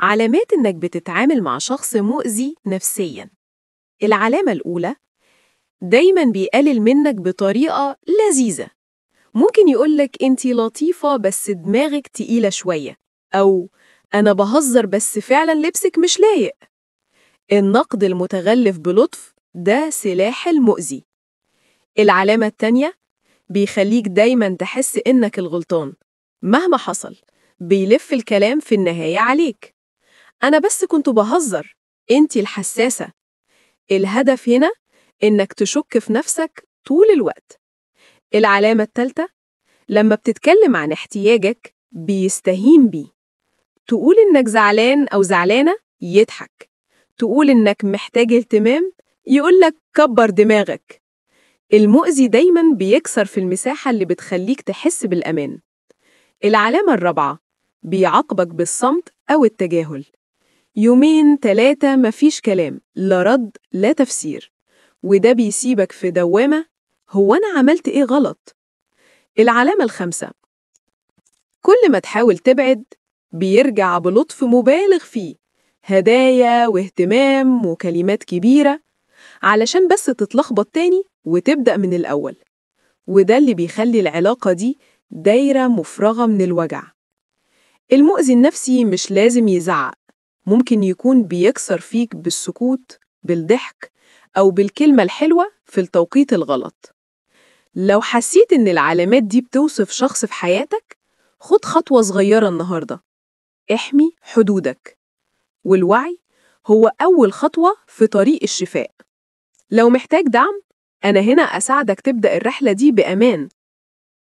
علامات إنك بتتعامل مع شخص مؤذي نفسياً. العلامة الأولى، دايماً بيقلل منك بطريقة لذيذة. ممكن يقولك أنتي لطيفة بس دماغك تقيلة شوية، أو أنا بهزر بس فعلاً لبسك مش لايق. النقد المتغلف بلطف ده سلاح المؤذي. العلامة التانية، بيخليك دايماً تحس إنك الغلطان مهما حصل، بيلف الكلام في النهاية عليك. أنا بس كنت بهزر، أنتي الحساسة. الهدف هنا إنك تشك في نفسك طول الوقت. العلامة الثالثة، لما بتتكلم عن احتياجك بيستهين بيه. تقول إنك زعلان أو زعلانة يضحك، تقول إنك محتاج اهتمام يقولك كبر دماغك. المؤذي دايماً بيكسر في المساحة اللي بتخليك تحس بالأمان. العلامة الرابعة، بيعاقبك بالصمت أو التجاهل. يومين 3 مفيش كلام، لا رد لا تفسير، وده بيسيبك في دوامة، هو أنا عملت إيه غلط؟ العلامة الخامسة، كل ما تحاول تبعد بيرجع بلطف مبالغ فيه، هدايا واهتمام وكلمات كبيرة، علشان بس تتلخبط تاني وتبدأ من الأول. وده اللي بيخلي العلاقة دي دايرة مفرغة من الوجع. المؤذي النفسي مش لازم يزعق، ممكن يكون بيكسر فيك بالسكوت، بالضحك، أو بالكلمة الحلوة في التوقيت الغلط. لو حسيت إن العلامات دي بتوصف شخص في حياتك، خد خطوة صغيرة النهاردة. احمي حدودك. والوعي هو أول خطوة في طريق الشفاء. لو محتاج دعم، أنا هنا أساعدك تبدأ الرحلة دي بأمان.